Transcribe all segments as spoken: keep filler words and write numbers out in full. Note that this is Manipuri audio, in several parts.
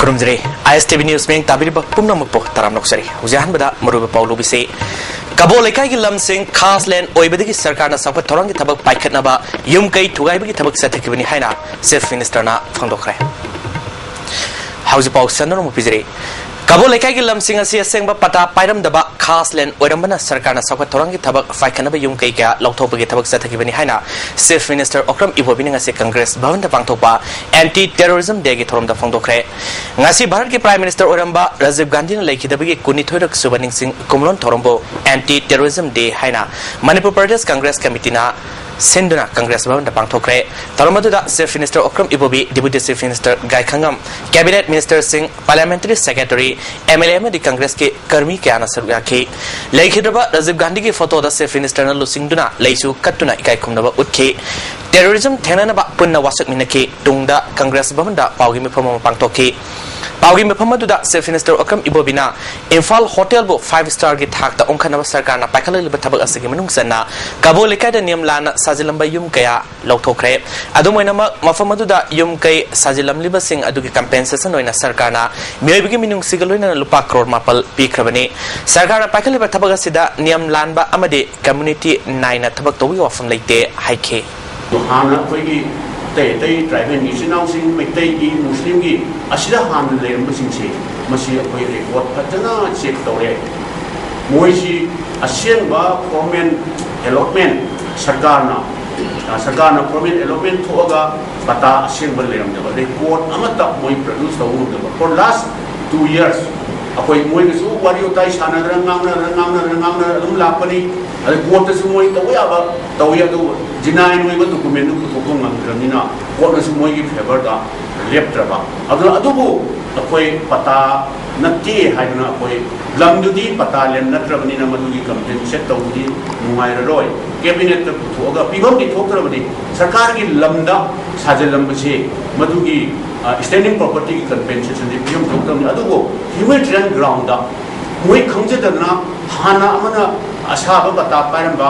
ꯈꯨꯔꯨꯝꯖꯔꯤ꯫ ꯑꯥꯏ ꯑꯦꯁ ꯇꯤ ꯚꯤ ꯅ꯭ꯌꯨꯁ ꯃꯤꯠꯌꯦꯡ ꯇꯥꯕꯤꯔꯤꯕ ꯄꯨꯝꯅꯃꯛꯄꯨ ꯇꯔꯥꯝꯅ ꯑꯣꯛꯆꯔꯤ꯫ ꯍꯧꯖꯤꯛ ꯑꯍꯥꯟꯕꯗ ꯃꯔꯨꯑꯣꯏꯕ ꯄꯥꯎ ꯂꯧꯕꯤꯁꯤ꯫ ꯀꯕꯣ ꯂꯩꯀꯥꯏꯒꯤ ꯂꯝꯁꯤꯡ ꯈꯥꯁ ꯂꯦꯟ ꯑꯣꯏꯕꯗꯒꯤ ꯁꯔꯀꯥꯔꯅ ꯆꯥꯎꯈꯠ ꯊꯧꯔꯥꯡꯒꯤ ꯊꯕꯛ ꯄꯥꯏꯈꯠꯅꯕ ꯌꯨꯝ ꯀꯩ ꯊꯨꯒꯥꯏꯕꯒꯤ ꯊꯕꯛ ꯆꯠꯊꯈꯤꯕꯅꯤ ꯍꯥꯏꯅ ꯆꯤꯐ ꯃꯤꯅꯤꯁꯇꯔꯅ ꯐꯣꯡꯗꯣꯛꯈ꯭ꯔꯦ꯫ ꯍꯧꯖꯤꯛ ꯄꯥꯎ ꯁꯟꯗꯣꯛꯅ ꯑꯃꯨꯛ ꯄꯤꯖꯔꯤ꯫ ꯀꯕꯣ ꯂꯩꯀꯥꯏꯒꯤ ꯂꯝꯁꯤꯡ ꯑꯁꯤ ꯑꯁꯦꯡꯕ ꯄꯇꯥ ꯄꯥꯏꯔꯝꯗꯕ ꯈꯥꯁ ꯂꯦꯟ ꯑꯣꯏꯔꯝꯕꯅ ꯁꯔꯀꯥꯔꯅ ꯆꯥꯎꯈꯠ ꯊꯧꯔꯥꯡꯒꯤ ꯊꯕꯛ ꯄꯥꯏꯈꯠꯅꯕ ꯌꯨꯝ ꯀꯩ ꯀꯌꯥ ꯂꯧꯊꯣꯛꯄꯒꯤ ꯊꯕꯛ ꯆꯠꯊꯈꯤꯕꯅꯤ ꯍꯥꯏꯅ ꯆꯤꯐ ꯃꯤꯅꯤꯁꯇꯔ ꯑꯣꯀ꯭ꯔꯝ ꯏꯕꯣꯕꯤꯅ ꯉꯁꯤ ꯀꯪꯒ꯭ꯔꯦꯁ ꯚꯕꯟꯗ ꯄꯥꯡꯊꯣꯛꯄ ꯑꯦꯟꯇꯤ ꯇꯦꯔꯣꯔꯤꯖꯝ ꯗꯦꯒꯤ ꯊꯧꯔꯝꯗ ꯐꯣꯡꯗꯣꯛꯈ꯭ꯔꯦ꯫ ꯉꯁꯤ ꯚꯥꯔꯠꯀꯤ ꯄ꯭ꯔꯥꯏꯝ ꯃꯤꯅꯤꯁꯇꯔ ꯑꯣꯏꯔꯝꯕ ꯔꯥꯖꯤꯕ ꯒꯥꯟꯙꯤꯅ ꯂꯩꯈꯤꯗꯕꯒꯤ ꯀꯨꯟꯅꯤꯊꯣꯏꯔꯛ ꯁꯨꯕ ꯅꯤꯡꯁꯤꯡ ꯀꯨꯝꯂꯣꯟ ꯊꯧꯔꯝꯕꯨ ꯑꯦꯟꯇꯤ ꯇꯦꯔꯣꯔꯤꯖꯝ ꯗꯦ ꯍꯥꯏꯅ ꯃꯅꯤꯄꯨꯔ ꯄ꯭ꯔꯗꯦꯁ ꯀꯪꯒ꯭ꯔꯦꯁ ꯀꯃꯤꯇꯤꯅ ꯁꯤꯟꯗꯨꯅ ꯀꯪꯒ꯭ꯔꯦꯁ ꯚꯕꯟꯗ ꯄꯥꯡꯊꯣꯛꯈ꯭ꯔꯦ꯫ ꯊꯧꯔꯝ ꯑꯗꯨꯗ chief minister Okram Ibobi, deputy chief minister Gaikhangam, cabinet ꯃꯤꯅꯤꯁꯇꯔꯁꯤꯡ, parliamentary secretary, M L A ꯑꯃꯗꯤ ꯀꯪꯒ꯭ꯔꯦꯁꯀꯤ ꯀꯔꯃꯤ ꯀꯌꯥꯅ ꯁꯔꯨꯛ ꯌꯥꯈꯤ꯫ ꯂꯩꯈꯤꯗ꯭ꯔꯕ ꯔꯥꯖꯤꯕ ꯒꯥꯟꯙꯤꯒꯤ ꯐꯣꯇꯣꯗ ꯆꯤꯐ ꯃꯤꯅꯤꯁꯇꯔꯅ ꯂꯨꯆꯤꯡꯗꯨꯅ ꯂꯩꯁꯨ ꯀꯠꯇꯨꯅ ꯏꯀꯥꯏ ꯈꯨꯝꯅꯕ ꯎꯠꯈꯤ꯫ ꯇꯦꯔꯣꯔꯤꯖꯝ ꯊꯦꯡꯅꯅꯕ ꯄꯨꯟꯅ ꯋꯥꯁꯛꯃꯤꯟꯅꯈꯤ꯫ ꯇꯨꯡꯗ ꯀꯪꯒ꯭ꯔꯦꯁ ꯚꯕꯟꯗ ꯄꯥꯎꯒꯤ ꯃꯤꯐꯝ ꯑꯃ ꯄꯥꯡꯊꯣꯛꯈꯤ꯫ ꯄꯥꯎꯒꯤ ꯃꯤꯐꯝ ꯑꯗꯨꯗ ꯆꯤꯐ ꯃꯤꯅꯤꯁꯇꯔ ꯑꯣꯀ꯭ꯔꯝ ꯏꯕꯣꯕꯤꯅ ꯏꯝꯐꯥꯜ ꯍꯣꯇꯦꯜꯕꯨ ꯐꯥꯏꯚ ꯁ꯭ꯇꯥꯔꯒꯤ ꯊꯥꯛꯇ ꯑꯣꯟꯈꯠꯅꯕ ꯁꯔꯀꯥꯔꯅ ꯄꯥꯏꯈꯠꯂꯛꯂꯤꯕ ꯊꯕꯛ ꯑꯁꯤꯒꯤ ꯃꯅꯨꯡ ꯆꯟꯅ ꯀꯕꯣ ꯂꯩꯀꯥꯏꯗ ꯅꯤꯌꯝ ꯂꯥꯟꯅ ꯁꯥꯖꯤꯜꯂꯝꯕ ꯌꯨꯝ ꯀꯌꯥ ꯂꯧꯊꯣꯛꯈ꯭ꯔꯦ꯫ ꯑꯗꯨꯝ ꯑꯣꯏꯅꯃꯛ, ꯃꯐꯝ ꯑꯗꯨꯗ ꯌꯨꯝ ꯀꯩ ꯁꯥꯖꯤꯜꯂꯝꯂꯤꯕꯁꯤꯡ ꯑꯗꯨꯒꯤ ꯀꯝꯄꯦꯟꯁꯦꯁꯟ ꯑꯣꯏꯅ ꯁꯔꯀꯥꯔꯅ ꯃꯤꯑꯣꯏꯕꯒꯤ ꯃꯤꯅꯨꯡꯁꯤꯒ ꯂꯣꯏꯅꯅ ꯂꯨꯄꯥ ꯀ꯭ꯔꯣꯔ ꯃꯥꯄꯜ ꯄꯤꯈ꯭ꯔꯕꯅꯤ꯫ ꯁꯔꯀꯥꯔꯅ ꯄꯥꯏꯈꯠꯂꯤꯕ ꯊꯕꯛ ꯑꯁꯤꯗ ꯅꯤꯌꯝ ꯂꯥꯟꯕ ꯑꯃꯗꯤ ꯀꯝꯃ꯭ꯌꯨꯅꯤꯇꯤ ꯅꯥꯏꯅ ꯊꯕꯛ ꯇꯧꯕꯒꯤ ꯋꯥꯐꯝ ꯂꯩꯇꯦ ꯍꯥꯏꯈꯤ꯫ ꯍꯥꯟꯅ ꯑꯩꯈꯣꯏꯒꯤ ꯑꯇꯩ ꯑꯇꯩ ꯇ꯭ꯔꯥꯏꯕꯦꯜꯒꯤ ꯏꯆꯤꯟ ꯏꯅꯥꯎꯁꯤꯡ, ꯃꯩꯇꯩꯒꯤ, ꯃꯨꯁꯂꯤꯝꯒꯤ, ꯑꯁꯤꯗ ꯍꯥꯟꯅ ꯂꯩꯔꯝꯕꯁꯤꯡꯁꯦ, ꯃꯁꯤ ꯑꯩꯈꯣꯏ ꯔꯦꯀꯣꯔꯗ ꯐꯖꯅ ꯆꯦꯛ ꯇꯧꯔꯦ꯫ ꯃꯣꯏꯁꯤ ꯑꯁꯦꯡꯕ ꯐꯣꯔꯃꯦꯜ ꯑꯦꯂꯣꯠꯃꯦꯟ ꯁꯔꯀꯥꯔꯅ, ꯑ, ꯁꯔꯀꯥꯔꯅ ꯐꯣꯔꯃꯦꯜ ꯑꯦꯂꯣꯠꯃꯦꯟ ꯊꯣꯛꯑꯒ ꯄꯇꯥ ꯑꯁꯦꯡꯕ ꯂꯩꯔꯝꯗꯕ, ꯔꯦꯀꯣꯔꯗ ꯑꯃꯠꯇ ꯃꯣꯏ ꯄ꯭ꯔꯗ꯭ꯌꯨꯁ ꯇꯧꯕ ꯉꯝꯗꯕ꯫ For last two years ꯑꯩꯈꯣꯏ ꯃꯣꯏꯒꯁꯨ ꯋꯥꯔꯤ ꯋꯥꯇꯥꯏ ꯁꯥꯟꯅꯗꯅ, ꯉꯥꯡꯅꯗꯅ, ꯉꯥꯡꯅꯗꯅ, ꯉꯥꯡꯅꯗꯅ ꯑꯗꯨꯝ ꯂꯥꯛꯄꯅꯤ꯫ ꯑꯗꯩ ꯀꯣꯔꯠꯇꯁꯨ ꯃꯣꯏ ꯇꯧꯕ ꯌꯥꯕ ꯇꯧꯏ, ꯑꯗꯨꯕꯨ ꯖꯤꯅꯥꯏꯟ ꯑꯣꯏꯕ ꯗꯣꯀꯨꯃꯦꯟꯗꯨ ꯄꯨꯊꯣꯛꯄ ꯉꯝꯗ꯭ꯔꯕꯅꯤꯅ ꯀꯣꯔꯠꯅꯁꯨ ꯃꯣꯏꯒꯤ ꯐꯦꯚꯔꯗ ꯂꯦꯞꯇ꯭ꯔꯕ꯫ ꯑꯗꯨꯅ, ꯑꯗꯨꯕꯨ ꯑꯩꯈꯣꯏ ꯄꯇꯥ ꯅꯠꯇꯦ ꯍꯥꯏꯗꯨꯅ ꯑꯩꯈꯣꯏ ꯂꯝꯗꯨꯗꯤ ꯄꯇꯥ ꯂꯦꯟ ꯅꯠꯇ꯭ꯔꯕꯅꯤꯅ ꯃꯗꯨꯒꯤ ꯀꯝꯄꯦꯟꯁꯦꯠ ꯇꯧꯕꯗꯤ ꯅꯨꯡꯉꯥꯏꯔꯔꯣꯏ꯫ ꯀꯦꯕꯤꯅꯦꯠꯇ ꯄꯨꯊꯣꯛꯑꯒ ꯄꯤꯐꯝꯗꯤ ꯊꯣꯛꯇ꯭ꯔꯕꯅꯤ꯫ ꯁꯔꯀꯥꯔꯒꯤ ꯂꯝꯗ ꯁꯥꯖꯤꯜꯂꯝꯕꯁꯤ ꯃꯗꯨꯒꯤ, ꯑ, ꯁ꯭ꯇꯦꯟꯗꯤꯡ ꯄ꯭ꯔꯣꯄꯔꯇꯤꯒꯤ ꯀꯝꯄꯦꯟꯁꯦꯁꯟꯗꯤ ꯄꯤꯐꯝ ꯊꯣꯛꯇꯕꯅꯤ꯫ ꯑꯗꯨꯕꯨ ꯍ꯭ꯌꯨꯃꯦꯅꯤꯇꯦꯔꯤꯌꯟ ꯒ꯭ꯔꯥꯎꯟꯗ ꯃꯣꯏ ꯈꯪꯖꯗꯗꯅ ꯍꯥꯟꯅ ꯑꯃꯅ ꯑꯁꯥꯕ ꯄꯇꯥ ꯄꯥꯏꯔꯝꯕ,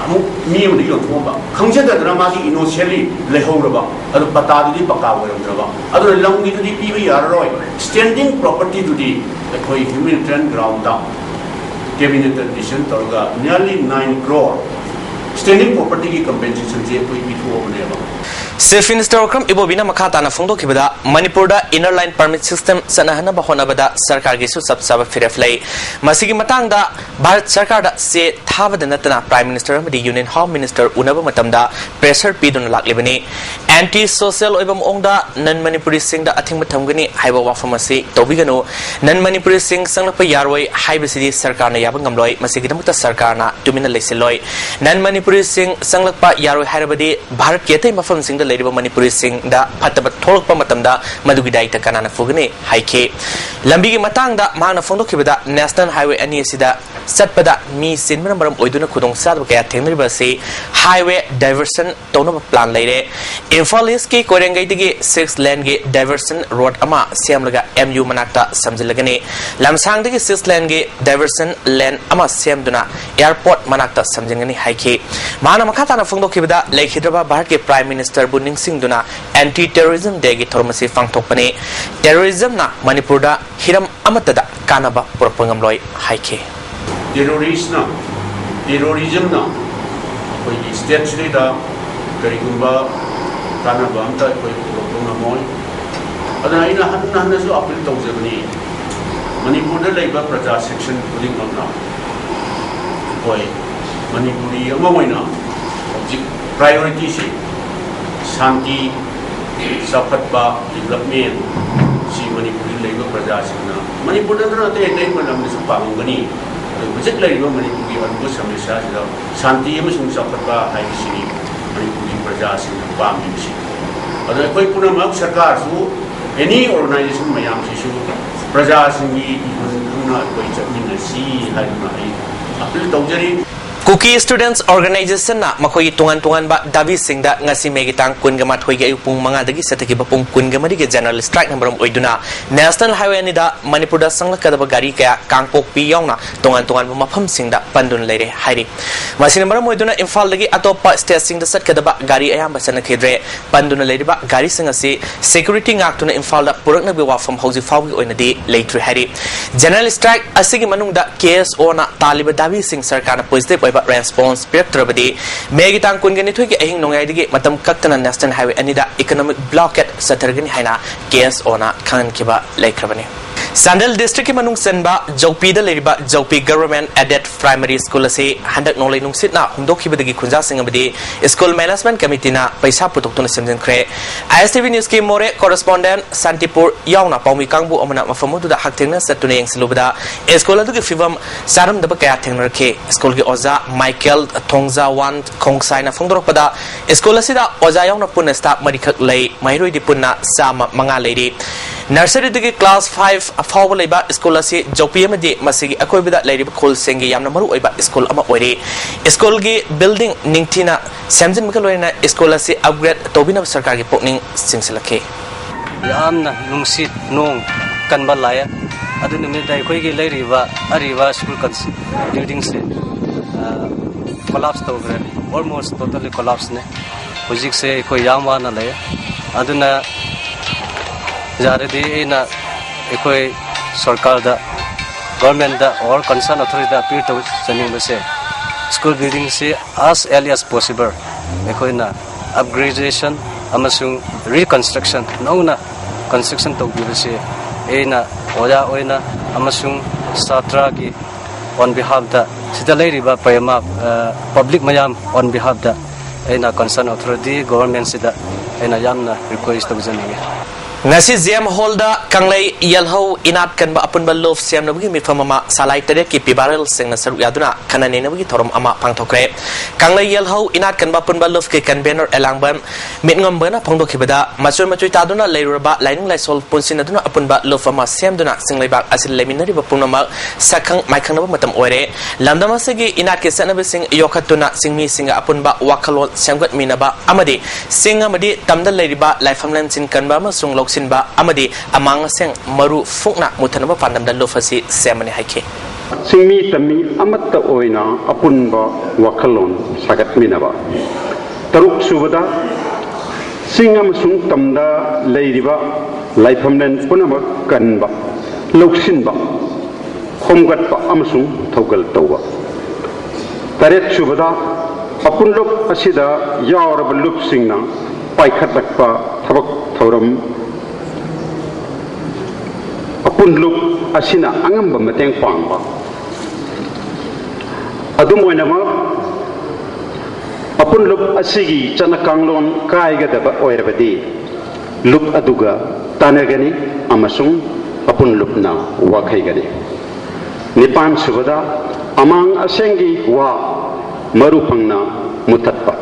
ꯑꯃꯨꯛ ꯃꯤ ꯑꯃꯗ ꯌꯣꯟꯊꯣꯛꯑꯝꯕ, ꯈꯪꯖꯗꯗꯅ ꯃꯥꯒꯤ ꯏꯅꯣꯁꯦꯟꯂꯤ ꯂꯩꯍꯧꯔꯕ, ꯑꯗꯨ ꯄꯇꯥꯗꯨꯗꯤ ꯄꯀꯥ ꯑꯣꯏꯔꯝꯗ꯭ꯔꯕ, ꯑꯗꯨꯅ ꯂꯝꯒꯤꯗꯨꯗꯤ ꯄꯤꯕ ꯌꯥꯔꯔꯣꯏ꯫ ꯁ꯭ꯇꯦꯟꯗꯤꯡ ꯄ꯭ꯔꯣꯄꯔꯇꯤꯗꯨꯗꯤ ꯑꯩꯈꯣꯏ ꯍ꯭ꯌꯨꯃꯦꯅꯤꯇꯦꯔꯤꯌꯟ ꯒ꯭ꯔꯥꯎꯟꯗ ꯀꯦꯕꯤꯅꯦꯠꯇ ꯗꯤꯁꯤꯖꯟ ꯇꯧꯔꯒ nearly nine crore ꯁ꯭ꯇꯦꯟꯗꯤꯡ ꯄ꯭ꯔꯣꯄꯔꯇꯤꯒꯤ ꯀꯝꯄꯦꯟꯁꯦꯁꯟꯁꯦ ꯑꯩꯈꯣꯏ ꯄꯤꯊꯣꯛꯑꯕꯅꯦꯕ꯫ Chief Minister Okram Ibobi ꯅ ꯃꯈꯥ ꯇꯥꯅ ꯐꯣꯡꯗꯣꯛꯈꯤꯕꯗ, ꯃꯅꯤꯄꯨꯔꯗ Inner Line Permit System ꯆꯠꯅꯍꯟꯅꯕ ꯍꯣꯠꯅꯕꯗ ꯁꯔꯀꯥꯔꯒꯤꯁꯨ ꯆꯞ ꯆꯥꯕ ꯐꯤꯔꯦꯞ ꯂꯩ꯫ ꯃꯁꯤꯒꯤ ꯃꯇꯥꯡꯗ ꯚꯥꯔꯠ ꯁꯔꯀꯥꯔꯗ ꯆꯦ ꯊꯥꯕꯗ ꯅꯠꯇꯅ Prime Minister ꯑꯃꯗꯤ Union Home Minister ꯎꯅꯕ ꯃꯇꯝꯗ pressure ꯄꯤꯗꯨꯅ ꯂꯥꯛꯂꯤꯕꯅꯤ꯫ Anti social ꯑꯣꯏꯕ ꯃꯑꯣꯡꯗ non Manipuri ꯁꯤꯡꯗ ꯑꯊꯤꯡꯕ ꯊꯝꯒꯅꯤ ꯍꯥꯏꯕ ꯋꯥꯐꯝ ꯑꯁꯤ ꯇꯧꯕꯤꯒꯅꯨ꯫ Non Manipuri ꯁꯤꯡ ꯆꯪꯂꯛꯄ ꯌꯥꯔꯣꯏ ꯍꯥꯏꯕꯁꯤꯗꯤ ꯁꯔꯀꯥꯔꯅ ꯌꯥꯕ ꯉꯝꯂꯣꯏ꯫ ꯃꯁꯤꯒꯤꯗꯃꯛꯇ ꯁꯔꯀꯥꯔꯅ ꯇꯨꯃꯤꯟꯅ ꯂꯩꯁꯤꯜꯂꯣꯏ꯫ Non Manipuri ꯁꯤꯡ ꯆꯪꯂꯛꯄ ꯌꯥꯔꯣꯏ ꯍꯥꯏꯔꯕꯗꯤ ꯚꯥꯔꯠꯀꯤ ꯑꯇꯩ ꯃꯐꯝꯁꯤꯡꯗ ꯂꯩꯔꯤꯕ ꯃꯅꯤꯄꯨꯔꯤ ꯁꯤꯡꯗ ꯐꯠꯇꯕ ꯊꯣꯛꯂꯛꯄ ꯃꯇꯝꯗ ꯃꯗꯨꯒꯤ ꯗꯥꯏꯇ ꯀꯅꯥꯅ ꯄꯨꯒꯅꯤ ꯍꯥꯏꯈꯤ꯫ ꯂꯝꯕꯤꯒꯤ ꯃꯇꯥꯡꯗ ꯃꯍꯥꯛꯅ ꯐꯣꯡꯗꯣꯛꯈꯤꯕꯗ, National Highway ꯑꯅꯤ ꯑꯁꯤꯗ ꯆꯠꯄꯗ ꯃꯤ ꯆꯤꯟꯕꯅ ꯃꯔꯝ ꯑꯣꯏꯗꯨꯅ ꯈꯨꯗꯣꯡꯆꯥꯗꯕ ꯀꯌꯥ ꯊꯦꯡꯅꯔꯤꯕ ꯑꯁꯤ highway diversion ꯇꯧꯅꯕ plan ꯂꯩꯔꯦ꯫ ꯏꯝꯐꯥꯜ East ꯀꯤ ꯀꯣꯏꯔꯦꯡꯒꯩꯗꯒꯤ six lane ꯒꯤ diversion road ꯑꯃ ꯁꯦꯝꯂꯒ M U ꯃꯅꯥꯛꯇ ꯁꯝꯖꯤꯜꯂꯒꯅꯤ꯫ ꯂꯝꯁꯥꯡꯗꯒꯤ six lane ꯒꯤ diversion lane ꯑꯃ ꯁꯦꯝꯗꯨꯅ airport ꯃꯅꯥꯛꯇ ꯁꯝꯖꯤꯟꯒꯅꯤ ꯍꯥꯏꯈꯤ꯫ ꯃꯍꯥꯛꯅ ꯃꯈꯥ ꯇꯥꯅ ꯐꯣꯡꯗꯣꯛꯈꯤꯕꯗ, ꯂꯩꯈꯤꯗ꯭ꯔꯕ ꯚꯥꯔꯠꯀꯤ Prime Minister ꯕꯨ ꯅꯤꯡꯁꯤꯡꯗꯨꯅ Anti Terrorism Day ꯒꯤ ꯊꯧꯔꯝ ꯑꯁꯤ ꯄꯥꯡꯊꯣꯛꯄꯅꯤ꯫ Terrorism ꯅ ꯃꯅꯤꯄꯨꯔꯗ ꯍꯤꯔꯝ ꯑꯃꯠꯇꯗ ꯀꯥꯟꯅꯕ ꯄꯨꯔꯛꯄ ꯉꯝꯂꯣꯏ ꯍꯥꯏꯈꯤ꯫ Terrorist ꯅ, terrorism ꯅ ꯑꯩꯈꯣꯏꯒꯤ state ꯁꯤꯗꯩꯗ ꯀꯔꯤꯒꯨꯝꯕ ꯀꯥꯟꯅꯕ ꯑꯝꯇ ꯑꯩꯈꯣꯏ ꯄꯨꯔꯛꯄ ꯉꯝꯃꯣꯏ꯫ ꯑꯗꯨꯅ ꯑꯩꯅ ꯍꯟꯅ ꯍꯟꯅꯁꯨ appeal ꯇꯧꯖꯕꯅꯤ, ꯃꯅꯤꯄꯨꯔꯗ ꯂꯩꯕ ꯄ꯭ꯔꯖꯥ section ꯈꯨꯗꯤꯡꯃꯛꯅ ꯑꯩꯈꯣꯏ ꯃꯅꯤꯄꯨꯔꯤ ꯑꯃ ꯑꯣꯏꯅ ꯍꯧꯖꯤꯛ priority ꯁꯤ ꯁꯥꯟꯇꯤ, ꯆꯥꯎꯈꯠꯄ, development ꯁꯤ ꯃꯅꯤꯄꯨꯔꯗ ꯂꯩꯕ ꯄ꯭ꯔꯖꯥꯁꯤꯡꯅ, ꯃꯅꯤꯄꯨꯔꯗ ꯅꯠꯇꯅ ꯑꯇꯩ ꯑꯇꯩ ꯂꯝꯗꯁꯨ ꯄꯥꯝꯂꯝꯒꯅꯤ꯫ ꯑꯗꯨ ꯍꯧꯖꯤꯛ ꯂꯩꯔꯤꯕ ꯃꯅꯤꯄꯨꯔꯒꯤ ꯑꯔꯨꯕ ꯁꯃꯁ꯭ꯌꯥꯁꯤꯗ ꯁꯥꯟꯇꯤ ꯑꯃꯁꯨꯡ ꯆꯥꯎꯈꯠꯄ ꯍꯥꯏꯕꯁꯤꯅꯤ ꯃꯅꯤꯄꯨꯔꯒꯤ ꯄ꯭ꯔꯖꯥꯁꯤꯡꯅ ꯄꯥꯝꯂꯤꯕꯁꯤ꯫ ꯑꯗꯣ ꯑꯩꯈꯣꯏ ꯄꯨꯝꯅꯃꯛ, ꯁꯔꯀꯥꯔꯁꯨ, any organization ꯃꯌꯥꯝꯁꯤꯁꯨ ꯄ꯭ꯔꯖꯥꯁꯤꯡꯒꯤ ꯏꯍꯨꯜ ꯈꯪꯅ ꯑꯩꯈꯣꯏ ꯆꯠꯃꯤꯟꯅꯁꯤ ꯍꯥꯏꯗꯨꯅ ꯑꯩ appeal ꯇꯧꯖꯔꯤ꯫ Kuki Students Organization ꯅ ꯃꯈꯣꯏꯒꯤ ꯇꯣꯉꯥꯟ ꯇꯣꯉꯥꯟꯕ ꯗꯥꯕꯤꯁꯤꯡꯗ ꯉꯁꯤ ꯃꯦꯒꯤ ꯇꯥꯡ ꯀꯨꯟꯒ ꯃꯥꯊꯣꯏꯒꯤ ꯑꯌꯨꯛ ꯄꯨꯡ ꯃꯉꯥꯗꯒꯤ ꯆꯠꯊꯈꯤꯕ ꯄꯨꯡ ꯀꯨꯟꯒ ꯃꯔꯤꯒꯤ general strike ꯅ ꯃꯔꯝ ꯑꯣꯏꯗꯨꯅ National Highway ꯑꯅꯤꯗ ꯃꯅꯤꯄꯨꯔꯗ ꯆꯪꯂꯛꯀꯗꯕ ꯒꯥꯔꯤ ꯀꯌꯥ ꯀꯥꯡꯄꯣꯛꯄꯤ ꯌꯥꯎꯅ ꯇꯣꯉꯥꯟ ꯇꯣꯉꯥꯟꯕ ꯃꯐꯝꯁꯤꯡꯗ ꯄꯟꯗꯨꯅ ꯂꯩꯔꯦ ꯍꯥꯏꯔꯤ꯫ ꯃꯁꯤꯅ ꯃꯔꯝ ꯑꯣꯏꯗꯨꯅ ꯏꯝꯐꯥꯜꯗꯒꯤ ꯑꯇꯣꯞꯄ state ꯁꯤꯡꯗ ꯆꯠꯀꯗꯕ ꯒꯥꯔꯤ ꯑꯌꯥꯝꯕ ꯆꯠꯅꯈꯤꯗ꯭ꯔꯦ꯫ ꯄꯟꯗꯨꯅ ꯂꯩꯔꯤꯕ ꯒꯥꯔꯤꯁꯤꯡ ꯑꯁꯤ security ꯉꯥꯛꯇꯨꯅ ꯏꯝꯐꯥꯜꯗ ꯄꯨꯔꯛꯅꯕꯒꯤ ꯋꯥꯐꯝ ꯍꯧꯖꯤꯛ ꯐꯥꯎꯕꯒꯤ ꯑꯣꯏꯅꯗꯤ ꯂꯩꯇ꯭ꯔꯤ ꯍꯥꯏꯔꯤ꯫ General strike ꯑꯁꯤꯒꯤ ꯃꯅꯨꯡꯗ K S O ꯅ ꯇꯥꯜꯂꯤꯕ ꯗꯥꯕꯤꯁꯤꯡ ꯁꯔꯀꯥꯔꯅ positive ꯑꯣꯏꯕ response ꯄꯤꯔꯛꯇ꯭ꯔꯕꯗꯤ ꯃꯦꯒꯤ ꯇꯥꯡ ꯀꯨꯟꯒ ꯅꯤꯊꯣꯏꯒꯤ ꯑꯍꯤꯡ ꯅꯣꯡꯌꯥꯏꯗꯒꯤ ꯃꯇꯝ ꯀꯛꯇꯅ National Highway ꯑꯅꯤꯗ economic blockade ꯆꯠꯊꯔꯒꯅꯤ ꯍꯥꯏꯅ K S O ꯅ ꯈꯪꯍꯟꯈꯤꯕ ꯂꯩꯈ꯭ꯔꯕꯅꯤ꯫ ꯆꯥꯟꯗꯦꯜ district ꯀꯤ ꯃꯅꯨꯡ ꯆꯟꯕ ꯖꯧꯄꯤꯗ ꯂꯩꯔꯤꯕ ꯖꯧꯄꯤ Government Aided Primary School ꯑꯁꯤ ꯍꯟꯗꯛ ꯅꯣꯡꯂꯩ ꯅꯨꯡꯁꯤꯠꯅ ꯍꯨꯝꯗꯣꯛꯈꯤꯕꯗꯒꯤ ꯈꯨꯟꯖꯥꯁꯤꯡ ꯑꯃꯗꯤ school management committee ꯅ ꯄꯩꯁꯥ ꯄꯨꯊꯣꯛꯇꯨꯅ ꯁꯦꯝꯖꯤꯟꯈ꯭ꯔꯦ꯫ I S T V news ꯀꯤ ꯃꯣꯔꯦ correspondent ꯁꯥꯟꯇꯤꯄꯨꯔ ꯌꯥꯎꯅ ꯄꯥꯎꯃꯤ ꯀꯥꯡꯕꯨ ꯑꯃꯅ ꯃꯐꯝ ꯑꯗꯨꯗ ꯍꯛꯊꯦꯡꯅ ꯆꯠꯇꯨꯅ ꯌꯦꯡꯁꯤꯜꯂꯨꯕꯗ school ꯑꯗꯨꯒꯤ ꯐꯤꯕꯝ ꯆꯥꯔꯝꯗꯕ ꯀꯌꯥ ꯊꯦꯡꯅꯔꯛꯈꯤ꯫ School ꯒꯤ ꯑꯣꯖꯥ ꯃꯥꯏꯀꯦꯜ ꯊꯣꯡꯖꯥꯋꯥꯟ ꯈꯣꯡꯁꯥꯏꯅ ꯐꯣꯡꯗꯣꯔꯛꯄꯗ, school ꯑꯁꯤꯗ ꯑꯣꯖꯥ ꯌꯥꯎꯅ ꯄꯨꯟꯅ staff ꯃꯔꯤꯈꯛ ꯂꯩ꯫ ꯃꯍꯩꯔꯣꯏꯗꯤ ꯄꯨꯟꯅ ꯆꯥꯝꯃ ꯃꯉꯥ ꯂꯩꯔꯤ꯫ Nursery ꯗꯒꯤ class five ꯐꯥꯎꯕ ꯂꯩꯕ school ꯑꯁꯤ ꯖꯧꯄꯤ ꯑꯃꯗꯤ ꯃꯁꯤꯒꯤ ꯑꯀꯣꯏꯕꯗ ꯂꯩꯔꯤꯕ ꯈꯨꯜꯁꯤꯡꯒꯤ ꯌꯥꯝꯅ ꯃꯔꯨ ꯑꯣꯏꯕ school ꯑꯃ ꯑꯣꯏꯔꯤ꯫ School ꯒꯤ building ꯅꯤꯡꯊꯤꯅ ꯁꯦꯝꯖꯤꯟꯕꯒ ꯂꯣꯏꯅꯅ school ꯑꯁꯤ upgrade ꯇꯧꯕꯤꯅꯕ ꯁꯔꯀꯥꯔꯒꯤ ꯄꯨꯛꯅꯤꯡ ꯆꯤꯡꯁꯤꯜꯂꯛꯈꯤ꯫ ꯌꯥꯝꯅ ꯅꯨꯡꯁꯤꯠ ꯅꯣꯡ ꯀꯟꯕ ꯂꯥꯛꯑꯦ꯫ ꯑꯗꯨ ꯅꯨꯃꯤꯠꯇ ꯑꯩꯈꯣꯏꯒꯤ ꯂꯩꯔꯤꯕ ꯑꯔꯤꯕ school cons-, building ꯁꯦ, ꯑ, collapse ꯇꯧꯈ꯭ꯔꯦ꯫ Almost totally collapse ꯅꯦ꯫ ꯍꯧꯖꯤꯛꯁꯦ ꯑꯩꯈꯣꯏ ꯌꯥꯝ ꯋꯥꯅ ꯂꯩ꯫ ꯑꯗꯨꯅ ꯌꯥꯔꯗꯤ ꯑꯩꯅ ꯑꯩꯈꯣꯏ ꯁꯔꯀꯥꯔꯗ, government ꯇ or concern authority the appeal ꯇꯧꯖꯅꯤꯡꯕꯁꯦ, school building ꯁꯤ as early as possible ꯑꯩꯈꯣꯏꯅ upgradation ꯑꯃꯁꯨꯡ reconstruction, ꯅꯧꯅ construction ꯇꯧꯕꯤꯕꯁꯦ ꯑꯩꯅ ꯑꯣꯖꯥ ꯑꯣꯏꯅ ꯑꯃꯁꯨꯡ ꯁꯥꯇ꯭ꯔꯒꯤ on behalf ꯇ, ꯁꯤꯗ ꯂꯩꯔꯤꯕ ꯄꯌꯥꯃ, ꯑ, public ꯃꯌꯥꯝ on behalf ꯇ ꯑꯩꯅ concern authority, government ꯁꯤꯗ ꯑꯩꯅ ꯌꯥꯝꯅ request ꯇꯧꯖꯅꯤꯡꯉꯤ꯫ ꯉꯁꯤ ꯖꯦꯝ ꯍꯣꯜꯗ ꯀꯪꯂꯩ ꯌꯦꯜꯍꯧ ꯏꯅꯥꯠ ꯀꯟꯕ ꯑꯄꯨꯟꯕ ꯂꯨꯞ ꯁꯦꯝꯅꯕꯒꯤ ꯃꯤꯐꯝ ꯑꯃ ꯁꯂꯥꯏ ꯇꯔꯦꯠꯀꯤ ꯄꯤꯕꯥꯔꯦꯜꯁꯤꯡꯅ ꯁꯔꯨꯛ ꯌꯥꯗꯨꯅ ꯈꯟꯅ ꯅꯩꯅꯕꯒꯤ ꯊꯧꯔꯝ ꯑꯃ ꯄꯥꯡꯊꯣꯛꯈ꯭ꯔꯦ꯫ ꯀꯪꯂꯩ ꯌꯦꯜꯍꯧ ꯏꯅꯥꯠ ꯀꯟꯕ ꯑꯄꯨꯟꯕ ꯂꯨꯞꯀꯤ ꯀꯟꯚꯦꯅꯔ ꯑꯦꯂꯥꯡꯕꯝ ꯃꯤꯠꯉꯝꯕꯅ ꯐꯣꯡꯗꯣꯛꯈꯤꯕꯗ, ꯃꯆꯣꯏ ꯃꯆꯣꯏ ꯇꯥꯗꯨꯅ ꯂꯩꯔꯨꯔꯕ ꯂꯥꯏꯅꯤꯡ ꯂꯥꯏꯁꯣꯜ ꯄꯨꯟꯁꯤꯟꯅꯗꯨꯅ ꯑꯄꯨꯟꯕ ꯂꯨꯞ ꯑꯃ ꯁꯦꯝꯗꯨꯅ ꯆꯤꯡꯂꯩꯕꯥꯛ ꯑꯁꯤꯗ ꯂꯩꯃꯤꯟꯅꯔꯤꯕ ꯄꯨꯝꯅꯃꯛ ꯁꯛꯈꯪ ꯃꯥꯏꯈꯪꯅꯕ ꯃꯇꯝ ꯑꯣꯏꯔꯦ꯫ ꯂꯝꯗꯝ ꯑꯁꯤꯒꯤ ꯏꯅꯥꯠꯀꯤ ꯆꯠꯅꯕꯤꯁꯤꯡ ꯌꯣꯛꯈꯠꯇꯨꯅ ꯆꯤꯡꯃꯤꯁꯤꯡꯒ ꯑꯄꯨꯟꯕ ꯋꯥꯈꯜꯂꯣꯟ ꯁꯦꯝꯒꯠꯃꯤꯟꯅꯕ ꯑꯃꯗꯤ ꯆꯤꯡ ꯑꯃꯗꯤ ꯇꯝꯗ ꯂꯩꯔꯤꯕ ꯂꯥꯏꯐꯝꯂꯦꯟꯁꯤꯡ ꯀꯟꯕ ꯑꯃꯁꯨꯡ ꯂꯧꯁꯤꯟꯕ ꯑꯃꯗꯤ ꯑꯃꯥꯡ ꯑꯁꯦꯡ ꯃꯔꯨ ꯐꯨꯛꯅ ꯃꯨꯊꯠꯅꯕ ꯄꯥꯟꯗꯝꯗ ꯂꯨꯞ ꯑꯁꯤ ꯁꯦꯝꯕꯅꯤ ꯍꯥꯏꯈꯤ꯫ ꯆꯤꯡꯃꯤ ꯇꯝꯃꯤ ꯑꯃꯠꯇ ꯑꯣꯏꯅ ꯑꯄꯨꯟꯕ ꯋꯥꯈꯜꯂꯣꯟ ꯁꯥꯒꯠꯃꯤꯟꯅꯕ꯫ ꯇꯔꯨꯛ ꯁꯨꯕꯗ, ꯆꯤꯡ ꯑꯃꯁꯨꯡ ꯇꯝꯗ ꯂꯩꯔꯤꯕ ꯂꯥꯏꯐꯝꯂꯦꯟ ꯄꯨꯝꯅꯃꯛ ꯀꯟꯕ, ꯂꯧꯁꯤꯟꯕ, ꯈꯣꯝꯒꯠꯄ ꯑꯃꯁꯨꯡ ꯊꯧꯒꯜ ꯇꯧꯕ꯫ ꯇꯔꯦꯠ ꯁꯨꯕꯗ, ꯑꯄꯨꯟꯂꯨꯞ ꯑꯁꯤꯗ ꯌꯥꯎꯔꯕ ꯂꯨꯞꯁꯤꯡꯅ ꯄꯥꯏꯈꯠꯂꯛꯄ ꯊꯕꯛ ꯊꯧꯔꯝ ꯑꯄꯨꯟꯂꯨꯞ ꯑꯁꯤꯅ ꯑꯉꯝꯕ ꯃꯇꯦꯡ ꯄꯥꯡꯕ꯫ ꯑꯗꯨꯝ ꯑꯣꯏꯅꯃꯛ, ꯑꯄꯨꯟꯂꯨꯞ ꯑꯁꯤꯒꯤ ꯆꯠꯅ ꯀꯥꯡꯂꯣꯟ ꯀꯥꯏꯒꯗꯕ ꯑꯣꯏꯔꯕꯗꯤ, ꯂꯨꯞ ꯑꯗꯨꯒ ꯇꯥꯟꯅꯒꯅꯤ ꯑꯃꯁꯨꯡ ꯑꯄꯨꯟꯂꯨꯞꯅ ꯋꯥꯈꯩꯒꯅꯤ꯫ ꯅꯤꯄꯥꯟ ꯁꯨꯕꯗ, ꯑꯃꯥꯡ ꯑꯁꯦꯡꯒꯤ ꯋꯥ ꯃꯔꯨ ꯐꯪꯅ ꯃꯨꯊꯠꯄ꯫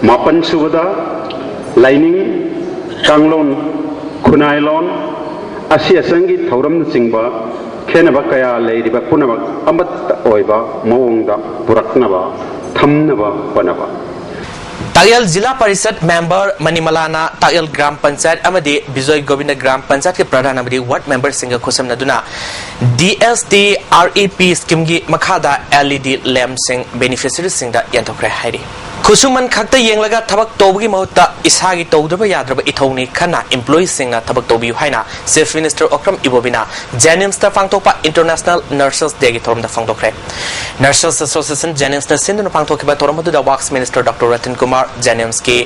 ꯃꯥꯄꯟ ꯁꯨꯕꯗ, ꯂꯥꯏꯅꯤꯡ, ꯀꯥꯡꯂꯣꯟ, ꯈꯨꯟꯅꯥꯏꯂꯣꯟ, ꯑꯁꯤ ꯑꯆꯪꯒꯤ ꯊꯧꯔꯝꯅꯆꯤꯡꯕ ꯈꯦꯠꯅꯕ ꯀꯌꯥ ꯂꯩꯔꯤꯕ ꯄꯨꯝꯅꯃꯛ ꯑꯃꯠꯇ ꯑꯣꯏꯕ ꯃꯑꯣꯡꯗ ꯄꯨꯔꯛꯅꯕ ꯊꯝꯅꯕ ꯍꯣꯠꯅꯕ꯫ ꯇꯥꯛꯌꯦꯜ ꯖꯤꯂꯥ ꯄꯔꯤꯁꯠ ꯃꯦꯝꯕꯔ ꯃꯅꯤꯃꯂꯥꯅ ꯇꯥꯛꯌꯦꯜ ꯒ꯭ꯔꯥꯝ ꯄꯟꯆꯥꯌꯠ ꯑꯃꯗꯤ ꯕꯤꯖꯣꯏ ꯒꯣꯕꯤꯟꯗ ꯒ꯭ꯔꯥꯝ ꯄꯟꯆꯥꯌꯠꯀꯤ ꯄ꯭ꯔꯙꯥꯟ ꯑꯃꯗꯤ ꯋꯥꯔꯗ ꯃꯦꯝꯕꯔꯁꯤꯡꯒ ꯈꯨꯠꯁꯝꯅꯗꯨꯅ D S T R E P ꯁ꯭ꯀꯤꯝꯒꯤ ꯃꯈꯥꯗ ꯑꯦꯜ ꯏ ꯗꯤ ꯂꯦꯝꯞꯁꯤꯡ ꯕꯦꯅꯤꯐꯤꯁꯔꯤꯁꯤꯡꯗ ꯌꯦꯟꯊꯣꯛꯈ꯭ꯔꯦ ꯍꯥꯏꯔꯤ꯫ ꯈꯨꯠꯁꯨꯃꯟ ꯈꯛꯇ ꯌꯦꯡꯂꯒ ꯊꯕꯛ ꯇꯧꯕꯒꯤ ꯃꯍꯨꯠꯇ ꯏꯁꯥꯒꯤ ꯇꯧꯗꯕ ꯌꯥꯗ꯭ꯔꯕ ꯏꯊꯧꯅꯤ ꯈꯟꯅ ꯏꯝꯄ꯭ꯂꯣꯌꯤꯁꯤꯡꯅ ꯊꯕꯛ ꯇꯧꯕꯤꯌꯨ ꯍꯥꯏꯅ ꯆꯤꯐ ꯃꯤꯅꯤꯁꯇꯔ ꯑꯣꯀ꯭ꯔꯝ ꯏꯕꯣꯕꯤꯅ ꯖꯦꯅꯤꯝꯁꯇ ꯄꯥꯡꯊꯣꯛꯄ ꯏꯟꯇꯔꯅꯦꯁꯅꯦꯜ ꯅꯔꯁꯦꯁ ꯗꯦꯒꯤ ꯊꯧꯔꯝꯗ ꯐꯣꯡꯗꯣꯛꯈ꯭ꯔꯦ꯫ ꯅꯔꯁꯦꯁ ꯑꯦꯁꯣꯁꯤꯌꯦꯁꯟ ꯖꯦꯅꯤꯝꯁꯅ ꯁꯤꯟꯗꯨꯅ ꯄꯥꯡꯊꯣꯛꯈꯤꯕ ꯊꯧꯔꯝ ꯑꯗꯨꯗ works minister doctor Ratan Kumar, ꯖꯦꯅꯤꯝꯁꯀꯤ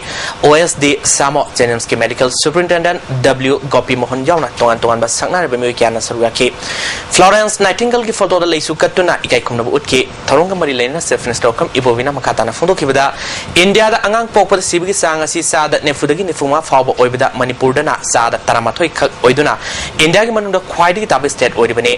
ꯑꯣ ꯑꯦꯁ ꯗꯤ ꯁꯥꯃꯣ, ꯖꯦꯅꯤꯝꯁꯀꯤ medical superintendent W Gopi Mohan ꯌꯥꯎꯅ ꯇꯣꯉꯥꯟ ꯇꯣꯉꯥꯟꯕ ꯁꯛꯅꯥꯏꯔꯕ ꯃꯤꯑꯣꯏ ꯀꯌꯥꯅ ꯁꯔꯨꯛ ꯌꯥꯈꯤ꯫ ꯐ꯭ꯂꯣꯔꯦꯟꯁ ꯅꯥꯏꯇꯤꯡꯒꯜꯒꯤ ꯐꯣꯇꯣꯗ ꯂꯩꯁꯨ ꯀꯠꯇꯨꯅ ꯏꯀꯥꯏ ꯈꯨꯝꯅꯕ ꯎꯠꯈꯤ꯫ ꯊꯧꯔꯝꯒ ꯃꯔꯤ ꯂꯩꯅꯅ ꯆꯤꯐ ꯃꯤꯅꯤꯁꯇꯔ ꯑꯣꯀ꯭ꯔꯝ ꯏꯕꯣꯕꯤꯅ ꯃꯈꯥ ꯇꯥꯅ ꯐꯣꯡꯗꯣꯛꯈꯤꯕꯗ, ꯏꯟꯗꯤꯌꯥꯗ ꯑꯉꯥꯡ ꯄꯣꯛꯄꯗ ꯁꯤꯕꯒꯤ ꯆꯥꯡ ꯑꯁꯤ ꯆꯥꯗ ꯅꯤꯐꯨꯗꯒꯤ ꯅꯤꯐꯨꯃꯉꯥ ꯐꯥꯎꯕ ꯑꯣꯏꯕꯗ ꯃꯅꯤꯄꯨꯔꯗꯅ ꯆꯥꯗ ꯇꯔꯥꯃꯥꯊꯣꯏ ꯈꯛ ꯑꯣꯏꯗꯨꯅ ꯏꯟꯗꯤꯌꯥꯒꯤ ꯃꯅꯨꯡꯗ ꯈ꯭ꯋꯥꯏꯗꯒꯤ ꯇꯥꯕ state ꯑꯣꯏꯔꯤꯕꯅꯤ꯫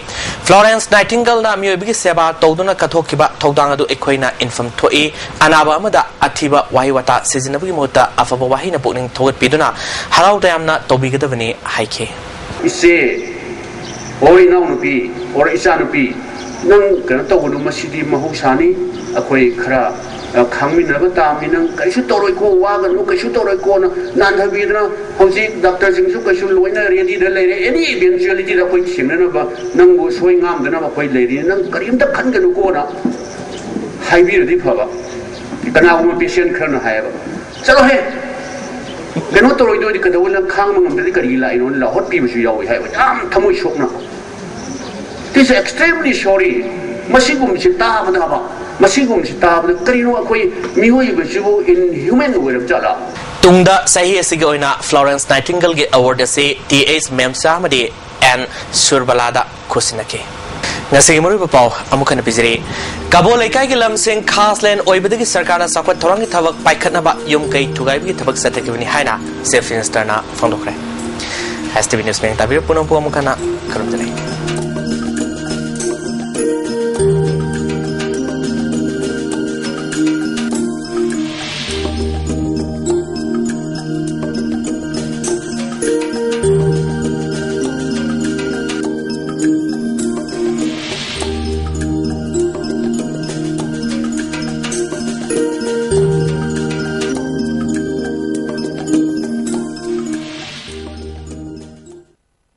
Florence Nightingaleꯅ ꯃꯤꯑꯣꯏꯕꯒꯤ ꯁꯦꯕꯥ ꯇꯧꯗꯨꯅ ꯀꯠꯊꯣꯛꯈꯤꯕ ꯊꯧꯗꯥꯡ ꯑꯗꯨ ꯑꯩꯈꯣꯏꯅ ꯏꯟꯐꯝ ꯊꯣꯛꯏ꯫ ꯑꯅꯥꯕ ꯑꯃꯗ ꯑꯊꯤꯕ ꯋꯥꯍꯩ ꯋꯥꯇꯥ ꯁꯤꯖꯤꯟꯅꯕꯒꯤ ꯃꯍꯨꯠꯇ ꯑꯐꯕ ꯋꯥꯍꯩꯅ ꯄꯨꯛꯅꯤꯡ ꯊꯧꯒꯠꯄꯤꯗꯨꯅ ꯍꯔꯥꯎ ꯇꯌꯥꯝꯅ ꯇꯧꯕꯤꯒꯗꯕꯅꯤ ꯍꯥꯏꯈꯤ꯫ ꯏꯆꯦ, ꯑꯣ ꯏꯅꯥꯎꯅꯨꯄꯤ, ꯑꯣꯔ ꯏꯆꯥꯅꯨꯄꯤ, ꯅꯪ ꯀꯩꯅꯣ ꯇꯧꯒꯅꯨ, ꯃꯁꯤꯗꯤ ꯃꯍꯧꯁꯥꯅꯤ꯫ ꯑꯩꯈꯣꯏ ꯈꯔ, ꯑ, ꯈꯥꯡꯃꯤꯟꯅꯕ ꯇꯥꯕꯅꯤ꯫ ꯅꯪ ꯀꯩꯁꯨ ꯇꯧꯔꯣꯏꯀꯣ, ꯋꯥꯒꯅꯨ, ꯀꯩꯁꯨ ꯇꯧꯔꯣꯏꯀꯣꯅ ꯅꯥꯟꯊꯕꯤꯗꯅ ꯍꯧꯖꯤꯛ ꯗꯥꯛꯇꯔꯁꯤꯡꯁꯨ ꯀꯩꯁꯨ ꯂꯣꯏꯅ readyꯗ ꯂꯩꯔꯦ꯫ Any eventualityꯗ ꯑꯩꯈꯣꯏ ꯊꯦꯡꯅꯅꯕ, ꯅꯪꯕꯨ ꯁꯣꯏ ꯉꯥꯝꯗꯅꯕ ꯑꯩꯈꯣꯏ ꯂꯩꯔꯤ, ꯅꯪ ꯀꯔꯤꯝꯇ ꯈꯟꯒꯅꯨꯀꯣꯅ ꯍꯥꯏꯕꯤꯔꯗꯤ ꯐꯕ꯫ ꯀꯅꯥꯒꯨꯝꯕ patient ꯈꯔꯅ ꯍꯥꯏꯌꯦꯕ, "ꯆꯠꯂꯣꯍꯦ, ꯀꯩꯅꯣ ꯇꯧꯔꯣꯏꯗꯣꯏꯗꯤ ꯀꯩꯗꯧꯕ, ꯅꯪ ꯈꯥꯡꯕ ꯉꯝꯗ꯭ꯔꯗꯤ ꯀꯔꯤꯒꯤ ꯂꯥꯛꯏꯅꯣꯅ ꯂꯥꯎꯍꯠꯄꯤꯕꯁꯨ ꯌꯥꯎꯏ" ꯍꯥꯏꯕ, ꯌꯥꯝ ꯊꯃꯣꯏ ꯁꯣꯛꯅ꯫ This is extremely sorry꯫ ꯃꯁꯤꯒꯨꯝꯕꯁꯤ ꯇꯥꯕꯗꯕ, ꯃꯁꯤꯒꯨꯝꯕꯁꯤ ꯇꯥꯕꯗ ꯀꯔꯤꯅꯣ ꯑꯩꯈꯣꯏ ꯃꯤꯑꯣꯏꯕꯁꯤꯕꯨ inhuman ꯑꯣꯏꯔꯕ ꯖꯥꯠꯂꯥ? ꯇꯨꯡꯗ ꯆꯍꯤ ꯑꯁꯤꯒꯤ ꯑꯣꯏꯅ Florence Nightingaleꯒꯤ award ꯑꯁꯤ ꯇꯤ ꯑꯩꯆ ꯃꯦꯝꯆꯥ ꯑꯃꯗꯤ ꯑꯦꯟ ꯁꯨꯔꯕꯂꯥꯗ ꯈꯨꯠꯁꯤꯟꯅꯈꯤ꯫ ꯉꯁꯤꯒꯤ ꯃꯔꯨꯑꯣꯏꯕ ꯄꯥꯎ ꯑꯃꯨꯛ ꯍꯟꯅ ꯄꯤꯖꯔꯤ꯫ ꯀꯕꯣ ꯂꯩꯀꯥꯏꯒꯤ ꯂꯝꯁꯤꯡ ꯈꯥꯁ ꯂꯦꯟ ꯑꯣꯏꯕꯗꯒꯤ ꯁꯔꯀꯥꯔꯅ ꯆꯥꯎꯈꯠ ꯊꯧꯔꯥꯡꯒꯤ ꯊꯕꯛ ꯄꯥꯏꯈꯠꯅꯕ ꯌꯨꯝ ꯀꯩ ꯊꯨꯒꯥꯏꯕꯒꯤ ꯊꯕꯛ ꯆꯠꯊꯈꯤꯕꯅꯤ ꯍꯥꯏꯅ Chief Ministerꯅ ꯐꯣꯡꯗꯣꯛꯈ꯭ꯔꯦ꯫ ꯑꯦꯁ ꯇꯤ ꯚꯤ News ꯃꯤꯠꯌꯦꯡ ꯇꯥꯕꯤꯔꯤꯕ ꯄꯨꯝꯅꯃꯛꯄꯨ ꯑꯃꯨꯛ ꯍꯟꯅ ꯈꯨꯔꯨꯝꯖꯔꯤ꯫